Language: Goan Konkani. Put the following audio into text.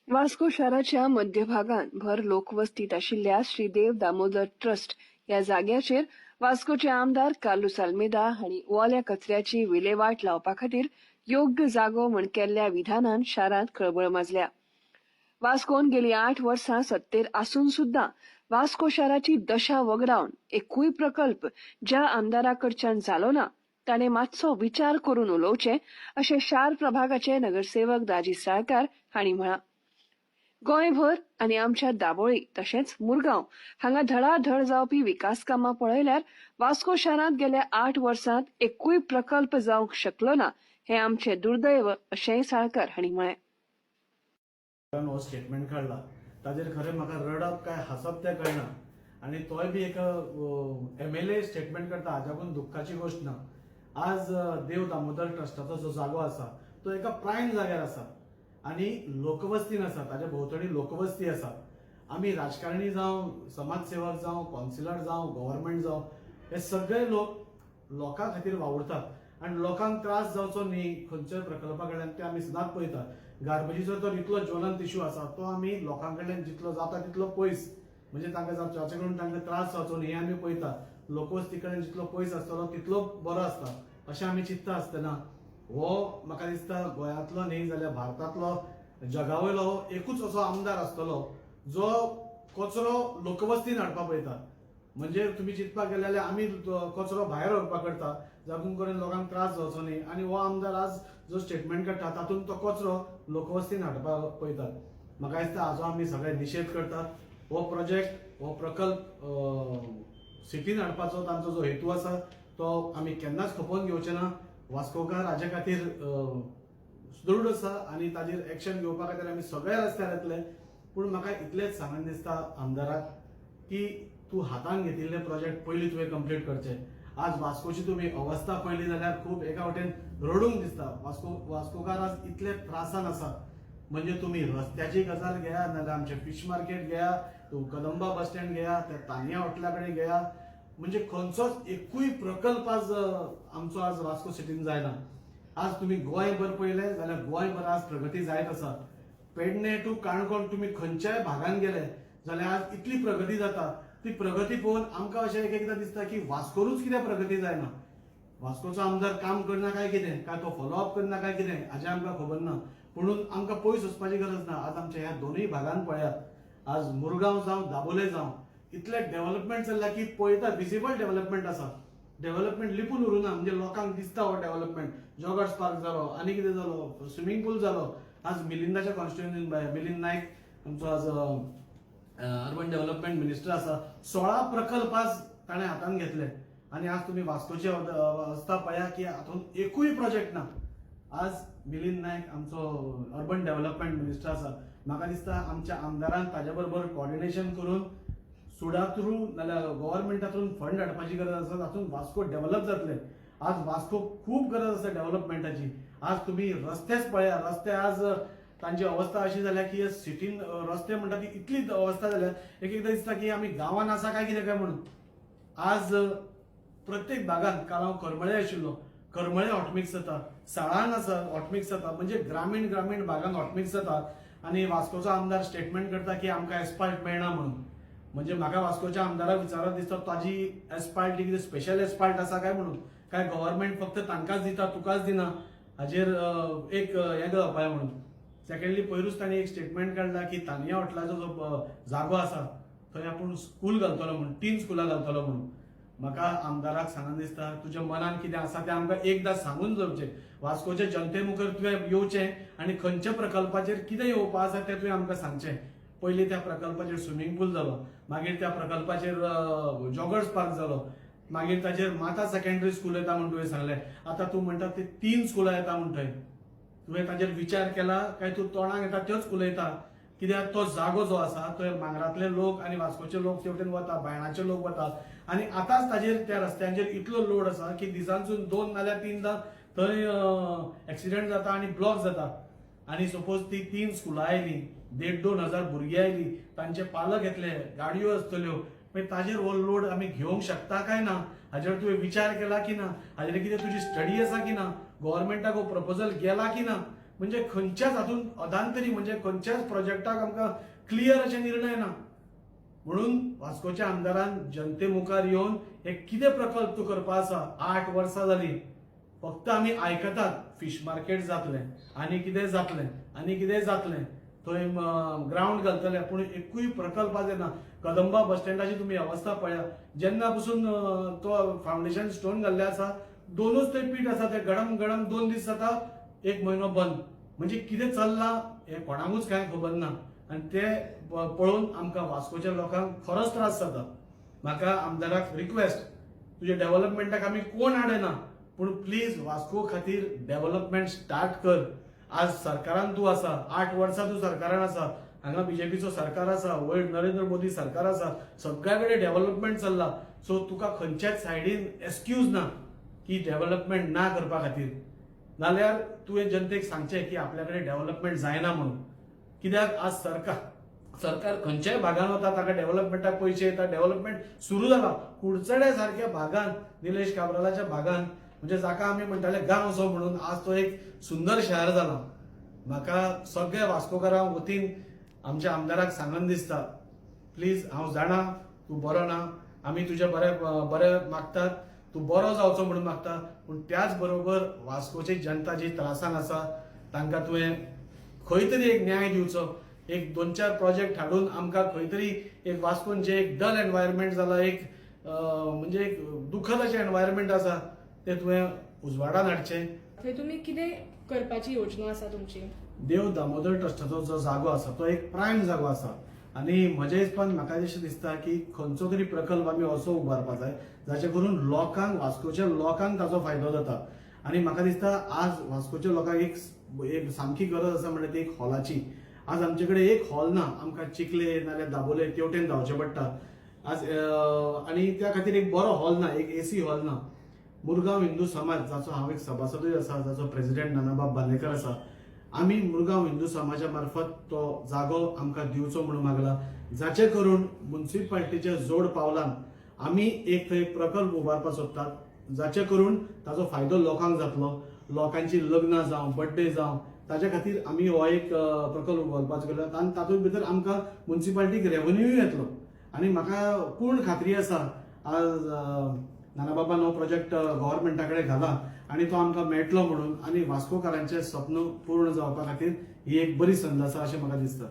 वास्को शाराच्या मध्यभागांत भर लोकवस्तीत आशिल्ल्या श्रीदेव दामोदर ट्रस्ट ह्या जाग्याचेर वास्कोचे आमदार कार्लुस आल्मेदा हांणी ओल्या कचऱ्याची विलेवाट लावपा खातीर योग्य जागो म्हण केल्ल्या विधानान शारांत खळबळ माजल्या. वास्कोन गेली 8 वर्सां सत्तेर आसून सुद्दां वास्को शाराची दशा वगडावन एकूय प्रकल्प ज्या आमदारा कडच्यान जालो ना ताणें मातसो विचार करून उलोवचें अशें शार प्रभागाचे नगरसेवक दाजी साळकार हांणी म्हळां. गोंयभर आनी आमच्या दाबोळी तशेंच मुरगांव हांगा धडाधड जावपी विकास कामां पळयल्यार वास्को शारांत गेल्या 8 वर्सांत एकूय प्रकल्प जावंक शकलो ना हें आमचें दुर्दैव अशेंय साळकार हांणी म्हळें. हो स्टेटमेंट काडला ताजेर खरें म्हाका रडप काय हांसप तें कळना आनी तोय बी एक एमएलए स्टेटमेंट करता हाज्याकून दुख्खाची गोश्ट ना. आज देव दामोदर ट्रस्टाचो जो जागो आसा तो एका प्रायम जाग्यार आसा आनी लोकवस्तीन आसा, ताज्या भोंवतणी लोकवस्ती आसा. आमी राजकारणी जावं, समाजसेवक जावं, कावन्सिलर जावं, गव्हर्मेंट जावं, हे सगळे लोक लोकां खातीर वावुरतात आनी लोकांक त्रास जावचो न्ही खंयच्याय प्रकल्पा कडल्यान ते आमी सदांच पळयतात. गार्बेजीचो तर इतलो ज्वलंत इशू आसा तो आमी लोकां कडल्यान जितलो जाता तितलो पयस, म्हणजे तांकां जाचे कडून तांकां त्रास जावचो न्ही हें आमी पळयतात. लोकवस्ती कडेन जितलो पयस आसतलो तितलो बरो आसता अशें आमी चिंतता आसतना हो म्हाका दिसता गोंयांतलो न्ही जाल्यार भारतांतलो जगावयलो हो एकूच असो आमदार आसतलो जो कचरो लोकवस्तीन हाडपाक पळयता. म्हणजे तुमी चिंतपाक गेले जाल्यार आमी कचरो भायर व्हरपाक करता जातून करून लोकांक त्रास जावचो न्ही आनी हो आमदार आज जो स्टेटमेंट काडटा तातूंत तो कचरो लोकवस्तीन हाडपाक पळयतात. म्हाका दिसता हाजो आमी सगळे निशेध करतात. हो प्रोजेक्ट, हो प्रकल्प सिटीन हाडपाचो तांचो जो हेतू आसा तो आमी केन्नाच खपोवन घेवचे ना. वास्कोकार हाजे खातीर सुदृढ आसा आनी ताजेर एक्शन घेवपा खातीर आमी सगळे रस्त्यार येतले. पूण म्हाका इतलेंच सांगन दिसता आमदाराक की तूं हातान घेतिल्ले प्रोजेक्ट पयलीं तुवें कंप्लीट करचे. आज वास्कोची तुमी अवस्था पळयली जाल्यार खूब एका वटेन रडूंक दिसता. वास्कोकार आज इतले त्रासान आसा. म्हणजे तुमी रस्त्याची गजाल घेया, नाजाल्यार आमचें फीश मार्केट घेया, तूं कदंबा बस स्टँड घेया, त्या तानिया हॉटेला कडेन घेया, म्हणजे खंयचोच एकूय प्रकल्प आज आमचो आज वास्को सिटीन जायना. आज तुमी गोंयभर पळयलें जाल्यार गोंयभर आज प्रगती जायत आसा. पेडणे टू काणकोण तुमी खंयच्याय भागान गेले जाल्यार आज इतली प्रगती जाता. ती प्रगती पळोवन आमकां अशें एक एकदां दिसता की वास्कोरूच कितें प्रगती जायना, वास्कोचो आमदार काम करना काय कितें, काय तो फॉलोअप करना काय कितें हाजें आमकां खबर ना. पुणून आमकां पयस वचपाची गरज ना. आज आमच्या ह्या दोनूय भागान पळयात, आज मुरगांव जावं दाबोले जावं इतलें डेव्हलपमेंट चल्लां की पळयता विजिबल डेव्हलपमेंट आसा. डेव्हलपमेंट लिपून उरूना, म्हणजे लोकांक दिसता हो डेव्हलपमेंट. जॉगर्स पार्क जालो, आनी कितें जालो, स्विमींग पूल जालो. आज मिलिंदाच्या कॉन्स्टिट्युएन्सीन भायर मिलिंद नायक आमचो आज अर्बन डेव्हलपमेंट मिनिस्टर आसा. 16 प्रकल्प आज ताणें हातान घेतले आनी आज तुमी वास्कोची अवस्था पळया की हातूंत एकूय प्रोजेक्ट ना. आज मिलिंद नायक आमचो अर्बन डेव्हलपमेंट मिनिस्टर आसा. म्हाका दिसता आमच्या आमदारान ताजे बरोबर कॉर्डिनेशन करून सुडा थ्रू नाल्यार गव्हर्मेंटा थ्रून फंड हाडपाची गरज आसा. तातूंत वास्को डेव्हलप जातले. आज वास्को खूब गरज आसा डेव्हलपमेंटाची. आज तुमी रस्तेच पळया, रस्ते आज तांची अवस्था अशी जाल्या की सिटीन रस्ते म्हणटा ती इतली अवस्था जाल्या एक एकदां दिसता की आमी गांवान आसा काय कितें काय म्हणून. आज प्रत्येक भागान, काल हांव करमळे आशिल्लो, करमळे हॉटमिक्स जाता, साळान आसा हॉटमिक्स जाता, म्हणजे ग्रामीण ग्रामीण भागान हॉटमिक्स जाता. आनी वास्कोचो आमदार स्टेटमेंट करता की आमकां एस्पाल्ट मेळना म्हणून. म्हणजे म्हाका वास्कोच्या आमदाराक विचारत दिसता ताजी एस्पाल्ट कितें स्पेशल एस्पाल्ट आसा काय म्हणून, काय गव्हर्मेंट फक्त तांकांच दिता तुकाच दिना, हाजेर एक हें जावपा जाय म्हणून. सेकंडली पयरूच तांणी एक स्टेटमेंट काडला की तानिया हॉटेलाचो जो जागो आसा थंय आपूण स्कूल घालतलो म्हणून, 3 स्कुलां घालतलो म्हणून. म्हाका आमदाराक सांगन दिसता तुज्या मनान कितें आसा तें आमकां एकदां सांगून जावचें. वास्कोच्या जनते मुखार तुवें येवचें आनी खंयच्या प्रकल्पाचेर कितें येवपा आसा तें तुवें आमकां सांगचें. पयलीं त्या प्रकल्पाचेर स्विमींग पूल जालो, मागीर त्या प्रकल्पाचेर जॉगर्स पार्क जालो, मागीर ताचेर माता सेकंडरी स्कूल येता म्हूण तुवें सांगलें. आतां तूं म्हणटा ते 3 स्कुलां येता म्हणटय, तुवें ताचेर विचार केला काय तूं तोंडाक येता त्योच उलयता? कित्याक तो जागो जो आसा थंय मांगरांतले लोक आनी वास्कोचे लोक ते वटेन वता, बायणाचे लोक वता आनी आतांच ताजेर त्या रस्त्यांचेर इतलो लोड आसा की दिसांसून 2 नाल्यार 3दां थंय एक्सिडंट जाता आनी ब्लॉक जाता. आनी सपोज ती 3 स्कुलां आयलीं, 1,500-2 हजार भुरगीं आयलीं, तांचे पालक येतले, गाडयो आसतल्यो, मागीर ताजेर हो लोड आमी घेवंक शकता काय ना हाजेर तुवें विचार केला की ना? हाजेर कितें तुजी स्टडी आसा की ना? गव्हर्मेंटाक हो प्रपोजल गेला की ना? म्हणजे खंयच्याच हातूंत अदांतरी, म्हणजे खंयच्याच प्रोजेक्टाक आमकां क्लियर अशे निर्णय ना. म्हणून वास्कोच्या आमदारान जनते मुखार येवन हे कितें प्रकल्प तूं करपा आसा, 8 वर्सां जालीं फक्त आमी आयकतात, फिश मार्केट जातलें आनी कितें जातलें आनी कितें जातलें, थंय ग्रावंड घालतले, पूण एकूय प्रकल्प आज येना. कदंबा बस स्टँडाची तुमी अवस्था पळया. जेन्ना पसून तो फावंडेशन स्टोन घाल्ले आसा, दोनूच थंय पीठ आसा, ते गडम गडम 2 दीस जाता, एक म्हयनो बंद. म्हणजे कितें चल्लां हें कोणाकूच कांय खबर ना. आनी ते पळोवन आमकां वास्कोच्या लोकांक खरोच त्रास जाता. म्हाका आमदाराक रिक्वेस्ट, तुज्या डेव्हलपमेंटाक आमी कोण आडना, पूण प्लीज वास्को खातीर डेव्हलपमेंट स्टार्ट कर. आज सरकारान तूं आसा, 8 वर्सां तूं सरकारान आसा. हांगा बीजेपीचो सरकार आसा, वयर नरेंद्र मोदी सरकार आसा, सगळ्या कडेन डेव्हलपमेंट चल्ला. सो तुका खंयच्याच सायडीन एक्सक्यूज ना की डेव्हलपमेंट ना करपा खातीर. नाल्यार तुवें जनतेक सांगचें की आपल्या कडेन डेव्हलपमेंट जायना म्हणून. कित्याक आज सरकार सरकार खंयच्याय भागान वता, ताका डेव्हलपमेंटाक पयशे येता, डेव्हलपमेंट सुरू जाला. कुडचड्या सारक्या भागान, निलेश काब्रालाच्या भागान, म्हणजे जाका आमी म्हणटाले गांव असो म्हणून, आज तो एक सुंदर शहर जाला. म्हाका सगळ्या वास्कोकारां वतीन आमच्या आमदाराक सांगन दिसता, प्लीज, हांव जाणा तूं बरो ना, आमी तुजें बरें बरें मागतात, तूं बरो जावचो म्हणून मागता, पूण त्याच बरोबर वास्कोची जनता जी त्रासान आसा तांकां तुवें खंय तरी एक न्याय दिवचो. एक दोन चार प्रोजेक्ट हाडून आमकां खंय तरी एक वास्कोन जे एक डल एनवायरमेंट जाला, एक म्हणजे एक दुखद अशें एनवायरमेंट आसा, तें तुवें उजवाडान हाडचें. थंय तुमी कितें करपाची योजना आसा तुमची? देव दामोदर ट्रस्टाचो जो जागो आसा तो एक प्रायम जागो आसा आनी म्हज्या हिसपान म्हाका अशें दिसता की खंयचो तरी प्रकल्प आमी असो उबारपा जाय जाचे करून लोकांक, वास्कोच्या लोकांक ताचो फायदो जाता. आनी म्हाका दिसता आज वास्कोच्या लोकांक एक एक सामकी गरज आसा म्हणल्यार ती एक हॉलाची. आज आमचे कडेन एक हॉल ना. आमकां चिखले नाल्यार दाबोले तेवटेन धांवचें पडटा आज आनी त्या खातीर एक बरो हॉल ना, एक एसी हॉल ना. मुरगांव हिंदू समाज, जाचो हांव एक सभासदूय आसा, जाचो प्रेसिडेंट नानाबाब बांदेकर आसा, आमी मुरगांव हिंदू समाजा मार्फत तो जागो आमकां दिवचो म्हणून मागला, जाचे करून मुन्सिपाल्टीच्या जोड पावलान आमी एक थंय प्रकल्प उबारपाक सोदतात, जाचे करून ताचो फायदो लोकांक जातलो. लोकांची लग्नां जावं, बड्डे जावं, ताच्या खातीर आमी हो एक प्रकल्प उबारपाचो केला आनी तातूंत भितर आमकां मुन्सिपाल्टीक रेवन्यूय येतलो. आनी म्हाका पूर्ण खात्री आसा, आज नानाबाबान हो प्रोजेक्ट गव्हर्मेंटा कडेन घाला आनी तो आमकां मेळटलो म्हणून. आनी वास्कोकारांचें स्वप्न पूर्ण जावपा खातीर ही एक बरी संद आसा अशें म्हाका दिसता.